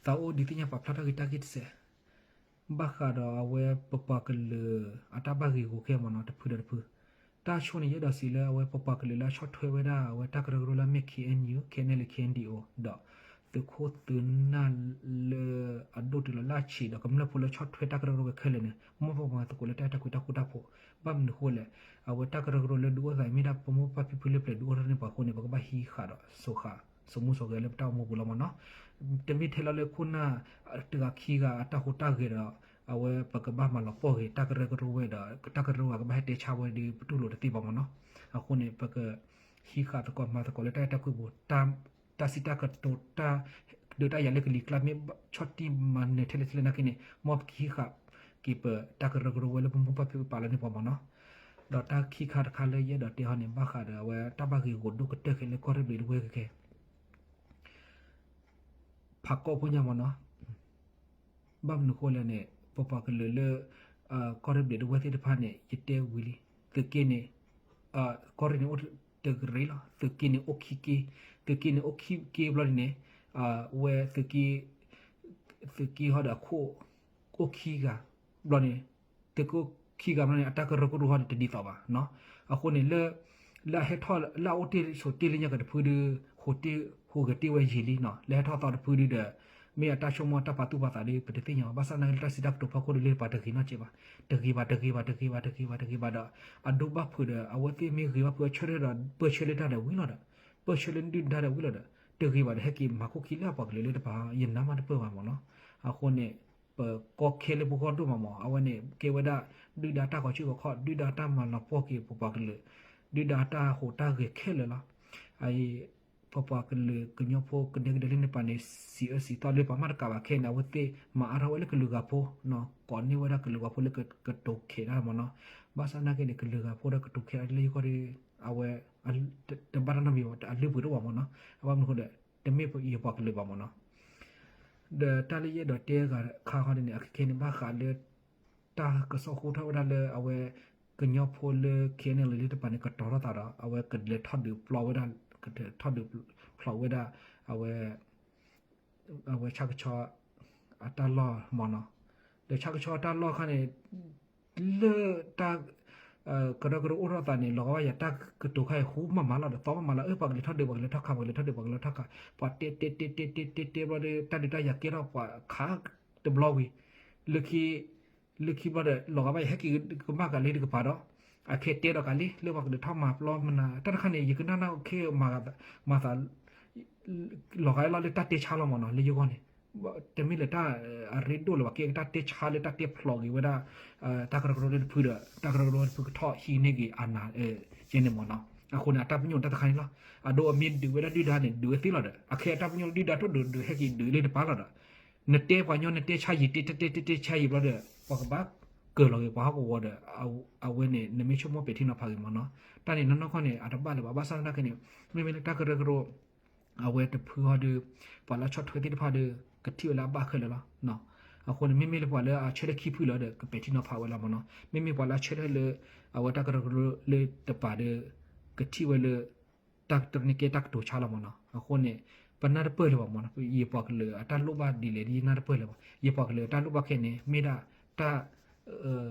သးအိၣ်ဒုးသ့ၣ်ညါပာ်ဖျါထီၣ်က့ၤတၢ်ဂ့ၢ်တစဲး ဘၣ်ဃးဒီးအဝဲပပှၤကလုာ်အတၢ်ဘၣ်ဂ့ၢ်ဂီၤခဲမ့ၢ်နီၤ တဖုဒီးတဖု, တၢ်ဆိန့ၣ် ယအဲၣ်ဒိးစံးလၢအဝဲပပှၤကလုာ်လၢအဆီၣ်ထွဲဝဲဒၣ် အဝဲတၢ်ကရၢကရိလၢအမ့ၢ် KNU, KNLA, KNDO ဒီးသုးခိၣ်သုးနၢ်လၢအဒိၣ်တုၤလီၤလၢအဆံးဒီးကမျၢၢ်ဖိလၢဆီၣ်ထွဲတၢ်ကရၢကရိဝဲခဲလၢာ်န့ၣ် မ်ပပှၤသုးကိးလၢတၢ်အဲၣ်တၢ်ကွံတၢ်ဃူတၢ်ဖိး, ဘၣ်မနုၤဃိလဲၣ်, အဝဲတၢ်ကရၢကရိလၢဒုးအိၣ်သးအံၤ မ့ၢ်ဒၣ်ပမိၢ်ပၢ်ဖံဖုလၢပျၢၤဒုးအိၣ်ထီၣ်န့ၢ်ပှၤအဃိန့ၣ် ပကဘၣ်ဟံးဃာ်ဒီးစိာ်ဃာ် စိာ်မူစိာ်ဂဲၤလၢပတၢ်အိၣ်မူပူၤလီၤမ့ၢ်နီၤ. တမ့ၢ်ထဲလီၤလၢခိၣ်နၢ်တဂၤခံဂၤအတၢ်ဟူးတၢ်ဂဲၤဒီး အဝဲပကဘၣ်မၤလီၤပှီၢ်ဂ့ၤ တၢ်ကရၢကရိဝဲဒီး တၢ်ကရၢကရိကဘၣ်ဟဲတဲဆါဝဲဒီး ပတူၢ်လိာ်တသ့ဘၣ်မ့ၢ်နီၤ. အဃိန့ၣ် ပကဟံးဃာ်သကိးမၤသကိးလၢတၢ်အဲၣ်တၢ်ကွံပူၤ တၢ်စံးတၢ်ကတိၤ တၢ်ဒုးတၢ်ယၤလၢကလံၤကျါ မ့ၢ်ဆီၣ်တံၢ်မၤနၢၤထဲလဲၣ်ထဲလဲၣ်နာ်က့န့ၣ် မ်ပကဟံးဃာ်က့ၤပတၢ်ကရၢကရိဝဲလၢပမိၢ်ပၢ်ဖံဖုပာ်လီၤန့ၢ်ပှၤမ့ၢ်နီၤ. ဒီးတၢ်ခံခါတခါလၢယအဲၣ်ဒိးတဲဟီန့ၣ် ဘၣ်ဃးဒီးအဝဲတၢ်ဘၣ်ဂ့ၢ်ဂီၤဒိၣ်ကတၢၢ်ခဲလၢကီၢ်ရ့ၣ်ဘျံးတဝဲၢ်ခဲ ဖးကီၢ်ဖိညါမ့ၢ်နီၤ. ဘၣ်မနုၤဃိလဲၣ်န့ၣ် ပပှၤကလုာ်လၢ ကီၢ်ရ့ၣ်ဘျံးတဝဲၢ်သ့ၣ်တဖၣ်န့ၣ် ယတဲဝံၤလံ, သုးက့န့ၣ် ကီၢ်ရ့ၣ်န့ၣ်အိၣ်တကရ့ၣ်လီၤ. သုးက့န့ၣ်အိၣ်ခံက့, သုးက့န့ၣ်အိၣ်ခံက့ဘျီန့ၣ် ဝဲသုးက့ သုးက့ဟီဒီးအခိၣ် အိၣ်ခံဂၤဘျီန့ၣ် သုးက့အိၣ်ခံဂၤဘျီန့ၣ် အတၢ်ကရၢကရိဟီန့ၣ်တဒ်သိးဘၣ်နီၤ. အဃိန့ၣ်လၢ လၢအဟဲထီၣ်လၢအအိၣ်တ့ၢ်ဆိးတ့ၢ်လၢညါက့ၤတဖုဒီး ဟူးဂဲၤတ့ၢ်ဝဲယံာ်လံနီၤ. လၢဟဲထီၣ်သီတဖုဒုဒီး မ့ၢ်အတၢ်ဆိကမိၣ်အတၢ်ပာ်သူၣ်ပာ်သးဒီး ပတသ့ၣ်ညါဘၣ်. ဘၣ်ဆၣ်သနာ်က့လၢတၢ်စံးတၢ်ကတိၤဖီခိၣ်ဒီးလၢပှၤတဂ့ၤနီတစဲးဘၣ်, တဂ့ၤဘၣ် တဂ့ၤဘၣ် တဂ့ၤဘၣ် တဂ့ၤဘၣ် တဂ့ၤဘၣ်ဒီး အဒိဘၣ်ဖုးဒီး အဝဲသ့ၣ်မ့ၢ်ဂ့ၤဘၣ်ဖုး အဆၢထၢၣ်ဒီးပၢၢ်ဆၢလၢတၢ်ဒီးဝံၤလီၤဒီး ပၢၢ်ဆၢလၢဒုၣ်ဒါဒီးဝံၤလီၤဒီး တဂ့ၤဘၣ်ဒီး ဟဲက့ၤမၤခိၣ်ခံလၢအပှၤကလုာ်လၢတပၤ ယနၢ်မးတပၢၢ်ဘၣ်မ့ၢ်နီၤ. အဃိန့ၣ် ပကီခဲလၢပဂီၢ်ဒိၣ်မးမ့ၢ် အဝဲန့ၣ် ကဲဝဲဒၣ် ဒုၣ်ဒါတၢ်ဂီၤဆူၣ်ဂီၤခီၣ် ဒုၣ်ဒါတၢ်မၤလီၤပှီၢ်က့ၤပပှၤကလုာ် ဒုၣ်ဒါတၢ်ဟူးတၢ်ဂဲၤခဲလၢာ်လီၤ. အအံၤ ပပှၤကလုာ်ကညီဖိကဒဲကဒဲလၢန့ၣ်ပၤန့ၣ် စံးအၢစံးသီလၢပှၤမၤတကးဘၣ်ခဲအံၤန့ၣ် အဝဲသ့ၣ်မၤအါထီၣ်ဝဲလၢကလုာ်ဂၤဖိ ကိးန့ၢ်ဝဲဒၣ်ကလုာ်ဂၤဖိလၢကတိၤခဲးတၢ်မ့ၢ်နီၤ. ဘၣ်ဆၣ်သနာ်က့န့ၣ် ကလုာ်ဂၤဖိဒီးကတိၤခဲးတၢ်လၢယဂီၢ်ဒီး အဝဲ တဘၣ်တၢ်နီတမံၤဘၣ် အလုၢ်အပှ့ၤတအိၣ်ဘၣ်မ့ၢ်နီၤ. အဘၣ်မနုၤအဃိဒီး တမ့ၢ်ယပှၤကလုာ်ဘၣ်မ့ၢ်နီၤ. ဒီးတၢ်လၢယအဲၣ်ဒိးတဲဂၤခါခီန့ၣ်န့ၣ် အခဲခဲန့ၣ် ဘၣ်ဃးလၢ တၢ်ကစီၣ်ဟူထီၣ်ဝဲဒၣ်လၢအဝဲ ကညီဖိလၢ KNLA လၢတပၤန့ၣ် ကတီၤထီၣ်သးဒီး အဝဲကလဲၤထီၣ်ဒုးပျီဝဲဒၣ် ကထီၣ်ဒုးဖျိးဝဲဒၣ် အဝဲ အဝဲဆၣ်ကဆီအတၢ်လီၢ်မ့ၢ်နီၤ. ဒီးဆၣ်ကဆီအတၢ်လီၢ်ခါန့ၣ် လၢတၢ် ကရၢကရိအိၣ်ထီၣ်သးန့ၣ် လီၤဂာ်ဘၣ်ယၤတၢ်ကတိၤခါအံၤ ဟူမးမးလီၤဒီး သီမးမးလီၤ အၢ ပှၤကလဲၤထီၣ်ဒုး ပှၤကလဲၤထီၣ်ခး ပှၤကလဲၤထီၣ်ဒုး ပှၤကလဲၤထီၣ်ခး ပှၤတဲတဲတဲတဲတဲတဲတဲဘျီဒီး တၢ်ဒုးတၢ်ယၤကဲထီၣ်ပှၤခးတဘျီဝံၤ လၢခံ လၢခံဘျီဒီး လီၤဂာ်ဘၣ်ယၤ ဟဲက့ၤကမၣ်ကလံတကပၤဒီး အခဲတဲဒီးကလံ လၢပှၤကလဲၤထီၣ်မၤပျီမနုၤ တၢ်တခါန့ၣ် ယကနၣ်နၢ်ခဲမၤသး လီၤဂာ်လီၤလၢတၢ်တဲဆါလီၤမ့ၢ်နီၤ လၢယဂီၢ်န့ၣ် တမ့ၢ်လၢတၢ်အရ့ဒိၣ်လၢၤဘၣ် ကဲကတၢ်တဲဆါလၢတၢ်တဲဖျိးက့ၤဝဲဒၣ် တၢ်ကရၢကရိလၢတဖုဒီး တၢ်ကရၢကရိတဖုကထီၣ်ဟံးန့ၢ်က့ၤအနး ကဲန့ၣ်မ့ၢ်နီၤ အဃိန့ၣ် အတၢ်ပညိၣ်တၢ်တခါန့ၣ်လီၤ အဒိအမ့ၢ်ဒုးဝဲဒၣ်ဒုၣ်ဒါန့ၣ် ဒုးဝဲသ့လီၤဒီး အခဲအတၢ်ပညိၣ်ဒုၣ်ဒါထိၣ်ဒုးဒုးဟဲက့ၤဒုးလၢတပၤလီၤဒီး နတဲပှၤညီ နတဲဆါယံာ် တဲတဲတဲတဲဆါယံာ်ဘျီဒီး ပှၤကဘၣ်ကၢၤလီၤက့ၤပှၤဟီၣ်ကဝီၤဒီး အဝဲန့ၣ် နမ့ၢ်ဆိကမိၣ်ပဲာ်ထံနီၤဖးဂ့ၤမ့ၢ်နီၤ တၢ်န့ၣ်နီၢ်နီၢ်ခီန့ၣ် အတဘၣ်လၢၤဘၣ် ဘၣ်ဆၣ်သနာ်က့န့ၣ် မ့မ့ၢ်လၢတၢ်ကရၢကရိ အဝဲတဖုဟီဒီး ပှၤလၢဆီၣ်ထွဲသ့ၣ်တဖၣ်ဒီး ကထံၣ်ဝဲလၢအဘၣ်ခဲလၢာ်လီၤ အဃိန့ၣ် မ့မ့ၢ်လၢပှၤလၢအဆၢထၢၣ်ခံဖုလီၤဒီး ကပဲာ်ထံနီၤဖးဝဲလီၤမ့ၢ်နီၤ မ့မ့ၢ်ပှၤလၢအဆၢထၢၣ်လၢ အဝဲတၢ်ကရၢကရိလၢတပၤဒီး ကထံၣ်ဝဲလၢ တၢ်တရံးန့ၣ်ကဲတၢ်ကတိၤဆါလီၤမ့ၢ်နီၤ အဃိန့ၣ် ပနၢ်တပၢၢ်လၢၤဘၣ်မ့ၢ်နီၤ ယပှၤကလုာ်အတၢ်လိၣ်ဘၣ်ဒ်လဲၣ်ဒ်ယနၢ်တပၢၢ်လၢၤဘၣ် ယပှၤကလုာ်အတၢ်လိၣ်ဘၣ်ခဲအံၤန့ၣ် မ့ၢ်ဒၣ်တၢ်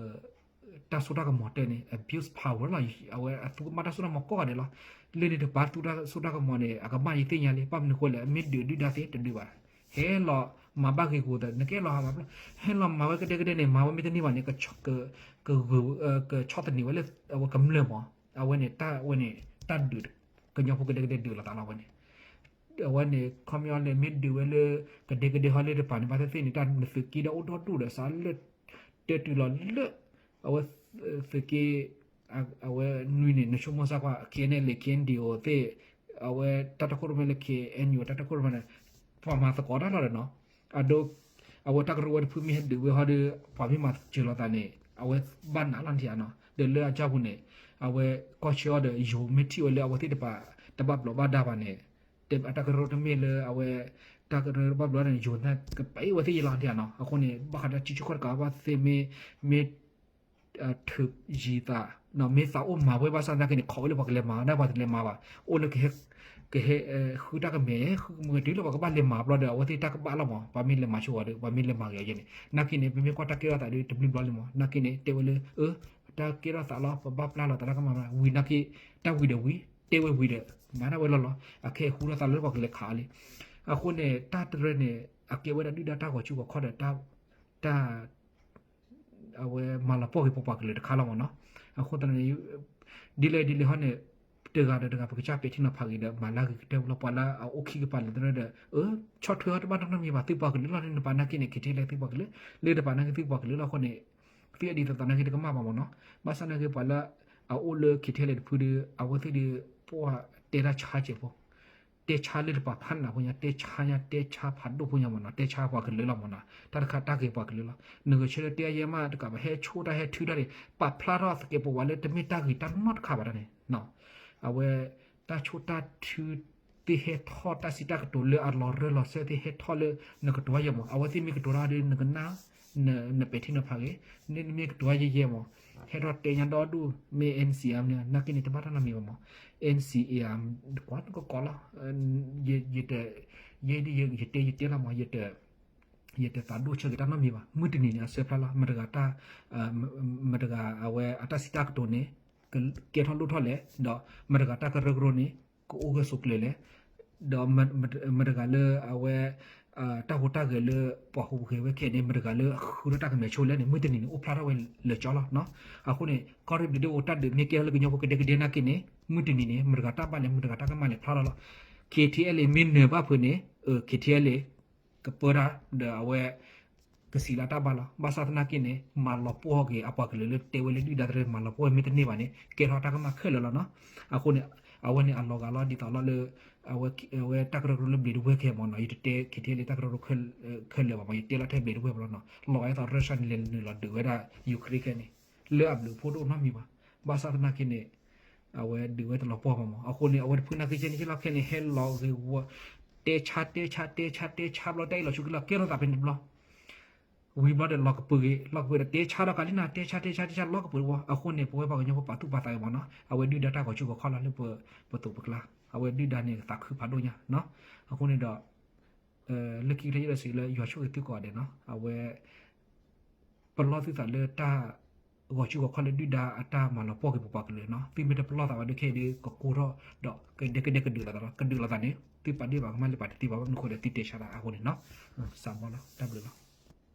တၢ်စိတၢ်ကမီၤတဲန့ၣ် abuse power လီၤ အဝဲအသူကမၣ်တၢ်စိတၢ်ကမီၤကိးဂၤဒဲးလီၤ လၢန့ၣ်တပၤသူတၢ်စိတၢ်ကမီၤန့ၣ် အကမၣ်ယသ့ၣ်ညါလံ ဘၣ်မနုၤဃိလဲၣ် မ့ၢ်ဒုးဒုၣ်ဒါသ့တဒုးဘၣ် ဟဲလီၤမၤဘၣ်ဂ့ၤဂီၤဒီး နကဟဲလီၤဟးမၤဘျီ ဟဲလီၤမၤဝဲကဒဲကဒဲန့ၣ် မၤဝဲမ့ၢ်တန့ၢ်ဘၣ်န့ၣ် ကဂုာ် ကဆီၣ်သနံးဝဲလၢအဝဲကမျၢၢ်မး အဝဲန့ၣ်တၢ်ဝဲန့ၣ် တၢ်ဒုး ကညီဖိကဒဲကဒဲဒုးလိာ်သးလီၤဝဲန့ၣ် အဝဲန့ၣ် ခီပညီန့ၣ် မ့ၢ်ဒုးဝဲလၢ ကဒဲကဒဲဟီလၢတပၤန့ၣ် ဘၣ်သ့ၣ်သ့ၣ်န့ၣ် တၢ်နသုးက့ဒီးအိၣ်ဒီဒူၣ်ဒီးစးလၢ တဲတုၤလီၤလၢ အဝဲ သုးက့ အဝဲနွံန့ၣ် နဆိကမိၣ်စၢ်ကွၢ် KNLA KNDO သ့ၣ် အဝဲတၢ်တခိၣ်ရိၣ်မဲလၢ KNU တၢ်တခိၣ်ရိၣ်မဲန့ၣ် ပှၤမၤသကိးတၢ်လီၤဒီးနီၤ အဒိ အဝဲတၢ်ကရၢဝဲတဖုမ့ၢ်ဟဲဒုးဝဲဟီဒီး ပှၤမ့ၢ်မၤစၢၤလိာ်သးန့ၣ် အဝဲဘၣ်နးလီၤနထံၣ်ဧါနီၤ ဒီးလၢအကၢ်ပူၤန့ၣ် အဝဲကီၢ်ဆၢအီၤဒီး ယိၤမ့ၢ်ထံၣ်ဝဲလၢအဝဲသ့ၣ်တပၤ တဘၣ်ဘျီးဘၣ်ဒါဘၣ်န့ၣ် အတၢ်ကရၢတမ့ၢ်လၢအဝဲ တၢ်ကရၢဘၣ်ဘျီးန့ၣ် ယိၤန့ၣ် ကပာ်အီၤဝဲသ့ၣ်ယလီၤနထံၣ်ဧါနီၤ အဃိန့ၣ် ဘၣ်ဃးဒီးထံဆၢကီၢ်တကးဘၣ်သ့ၣ်မ့ၢ် မ့ၢ် ထုးယံၤသး မ့ၢ်သးအိၣ်မၤဝဲဘၣ်ဆၣ်သနာ်က့န့ၣ် ခိးဝဲလၢပှၤကလဲၤမၤ ဒၣ်ပှၤတလဲၤမၤဘၣ် အိၣ်လၢကဟဲ ကဟဲဃုတၢ်ကမဲာ် ဃုကမဲာ်တုၤလၢပှၤကဘၣ်လဲၤမၤဘျီဒီး အဝဲသ့ၣ်တၢ်ကဘၣ်လီၤမး, ပှၤမ့ၢ်လဲၤမၤဆိအီၤဒီး ပှၤမ့ၢ်လဲၤမၤဂ့ၤအီၤယဲန့ၣ် နာ်က့န့ၣ် ပမ့ၢ်ကွၢ်တၢ်ကဲထီၣ်သးဒီးတဘျုးဘျီလံမး, နာ်က့န့ၣ် တဲဝဲလၢ အၢ တၢ်ကဲထီၣ်သးလီၤ ပဘၣ်ပျၢ်လီၤသးတၢ်ကမၣ်မး ဝံၤနာ်က့ တၢ်ဝံၤဒီးဝံၤ တဲဝဲဝံၤဒီး မၤဒၣ်ဝဲလီၤလီၤ အခဲအံၤဃူထီၣ်သးလၢပှၤကလဲၤခးအီၤလံ. အဃိန့ၣ် တၢ်တရၢန့ၣ် အကဲဝဲဒၣ်ဒုၣ်ဒါတၢ်ဂီၤစုဂီၤခီၣ်ဒီး တၢ် အဝဲမၤလီၤပှီၢ်က့ၤပပှၤကလုာ်တခါလီၤမးနီၤ. အဃိသတးန့ၣ် ဒ်လဲၣ်ဒ်လဲၣ်ဟီန့ၣ် တဂၤဒီးတဂၤ ပကစၢ်ပဲာ်ထံနီၤဖးဂ့ၤဒီး မၤလၢဂ့ၤကတၢၢ်လီၤ. ပှၤလၢအအိၣ်ခံကပၤလၢတရၢဒီး အၢ ဆီၣ်ထွဲအီၤတဘၣ်နီတမံၤဘၣ် သုပှၤကလုာ်လီၤန့ၣ် နပာ်နာ်က့န့ၣ် ခံထံၣ်လဲၣ်သုပှၤကလုာ် လၢတပာ်နာ်က့သုပှၤကလုာ်လီၤအဃိန့ၣ် သုအဒ်သိးသိးနာ်က့တကမၣ်ဘၣ်မးနီၤ. ဘၣ်ဆၣ်နာ်က့ပှၤလၢ အအိၣ်လၢခံထံၣ်လဲၣ်တဖုဒီး အဝဲသ့ၣ်ဒီး ပှၤတဲတၢ်ဆါစဲးဖိ တဲဆါလၢတပာ်ဖးနးဖိညါ တဲဆါညါ တဲဆါဖးဒိၣ်ဖိညါမးနီၤ တဲဆါပှၤကလုာ်လီၤမးနီၤ တၢ်တခါတၢ်ဂ့ၤပှၤကလုာ်လီၤ. နဂဲၤဆၢထၢၣ်တဲအယဲၢ်မးတကးဘၣ် ဟဲဆိၣ်တၢ်ဟဲထုတၢ်န့ၣ် ပာ်ဖျါထီၣ်သကဲးပဝးလၢတမ့ၢ်တၢ်ဂ့ၤတၢ်နီတခါဘၣ်တၢ်န့ၣ် အဝဲ တၢ်ဆိၣ်တၢ်ထု သ့ၣ်ဟဲထီၣ်တၢ်စံးတၢ်ကတိၤလၢအလီၤရၢၢ်လီၤစၢၢ်သ့ၣ်ဟဲထီၣ်လၢ နကတိၤယဲၢ်မး အဝဲသ့ၣ်မ့ၢ်ကတိၤတၢ်ဒီးနကနၣ် နပဲာ်ထံနီၤဖးဂ့ၤ နမ့ၢ်ကတိၤယဲၢ်ယဲၢ်မး ဟဲထီၣ်တဲညါဒီဒူၣ် မ့ၢ် NCA န့ၣ် နာ်က့န့ၣ် တဘၣ်တၢ်နီတမံၤဘၣ်မး NCA ကွၢ်နကကိးလီၤ ယ ယ ယတဲယတဲလီၤမး ယတသးဒိၣ်ဆၢက့ၤတၢ်နီတမံၤဘၣ် မုၢ်တနံၤန့ၣ် အဆၢဖျါလီၤ မတဂၤတၢ် မတဂၤအဝဲအတၢ်စံးတၢ်ကတိၤန့ၣ် ကကဲထီၣ်လိၣ်ထီၣ်လဲၣ် ဒီးမတဂၤတၢ်ကရၢကရိန့ၣ် ကအိၣ်ဂၢၢ်ဆိးကျၢၤလဲၣ် ဒီးမတဂၤလၢအဝဲ တၢ်ဟူးတၢ်ဂဲၤလၢပှၤဟူးဂဲၤဝဲခဲအံၤန့ၣ် မတဂၤလၢအဃုထီၣ်တၢ်ကမဲာ်ဆိလဲၣ်န့ၣ် မုၢ်တနံၤန့ၣ် အိၣ်ဖျါထီၣ်ဝဲလၢာ်ကၠီလီၤ. အဃိန့ၣ် ကီၢ်ရ့ၣ်ဘျံးဒိၣ်အိၣ်တၢ်ဒုးမ့ၢ်ကဲထီၣ်လၢကညီဖိကဒဲကဒဲနာ်က့န့ၣ် မုၢ်တနံၤန့ၣ် မတဂၤတၢ်ဘၣ်လဲၣ် မတဂၤတၢ်ကမၣ်လဲၣ်ဖျါထီၣ်လီၤ. KTLA မ့ၢ်နၢၤဘၣ်ဖုးန့ၣ် KTLA ကပၢတၢ်ဒီးအဝဲ ကစံးလၢတၢ်ဘၣ်လီၤ. ဘၣ်ဆၣ်သနာ်က့န့ၣ် မၤလီၤပှီၢ်က့ၤအပှၤကလုာ်လၢတဲဝဲလၢဒုၣ်ဒါတရၢ မၤလီၤပှီၢ်မ့ၢ်တန့ၢ်ဘၣ်န့ၣ် ကဲထီၣ်တၢ်ကမၣ်ခဲလၢာ်လီၤနီၤ. အဃိန့ၣ် အဝဲန့ၣ်အလီၤဂာ်လီၤဒ်သိးလီၤလၢ အဝဲတၢ်ကရၢကရိလၢဘျံးဒိၣ်ဝဲၢ်ခဲမးနီၤ ယတတဲ KTLA တၢ်ကရၢကရိခဲလၢာ်ဘၣ်မး ယတဲလီၤထဲဘျံးဒိၣ်ဝဲၢ်ဘၣ်လီၤနီၤ လီၤဂာ်ဒ်သိး Russia န့ၣ်လဲၤနုာ်လီၤဒုးဝဲဒၣ် Ukraine ခဲန့ၣ် လၢအဘျုးအဖှိၣ်တအိၣ်နီတမံၤဘၣ်. ဘၣ်ဆၣ်သနာ်က့န့ၣ် အဝဲဒုးဝဲတလီၤပှီၢ်ဘၣ်မး အဃိန့ၣ် အဝဲတဖုနာ်က့ကဲန့ၣ်က့လီၤခဲန့ၣ် ဟဲလီၤဂ့ၤဝီ တဲဆါတဲဆါတဲဆါတဲဆါဘျီ တၢ်အ့ၣ်လိာ်ဆူက့လီၤ ကဲထီၣ်သးဖဲန့ၣ်တဘျီ ဝံၤဘျီဒီးလီၤကပၢၤဂ့ၤ လီၤကပၢၤဒီးတဲဆါဒီးကးလံနၤ တဲဆါတဲဆါတဲဆါလီၤကပၢၤတဝီ အဃိန့ၣ် ပဝဲပှၤကညီဖိပာ်သူၣ်ပာ်သးဂ့ၤမးနီၤ အဝဲဒုၣ်ဒါတၢ်ဂီၤစုဂီၤခီၣ်လီၤလၢပသိးပကျါ အဝဲဒုၣ်ဒါန့ၣ်သးခုဖးဒိၣ်ညါနီၤ အဃိန့ၣ်ဒီး လၢခံကတၢၢ်ယဲဒီးစံးလၢယွၤဆိၣ်ဂ့ၤသုကိးဂၤဒဲးနီၤ အဝဲ ပလီၢ်သုသးလၢတၢ်ဂီၤစုဂီၤခီၣ်လၢဒုၣ်ဒါအတၢ်မၤလီၤပှီၢ်က့ၤပပှၤကလုာ်နီၤ သုမ့ၢ်တပလီၢ်သးဘၣ်ဒီးခဲအံၤဒီးကကိၢ်ထီၣ်ဒီးကဒဲကဒဲကဒုးလိာ်သးလီၤ ကဒုးလိာ်သးန့ၣ် သုပာ်ဒ့ၣ်ဘၣ်ကမၣ်လၢပာ်တသ့ဘၣ်ဘၣ်မနုၤဃိဒီးသုတဲဆါသးအဃိန့ၣ်နီၤ စးဘီလီၤ တၢ်ဘျုးလီၤ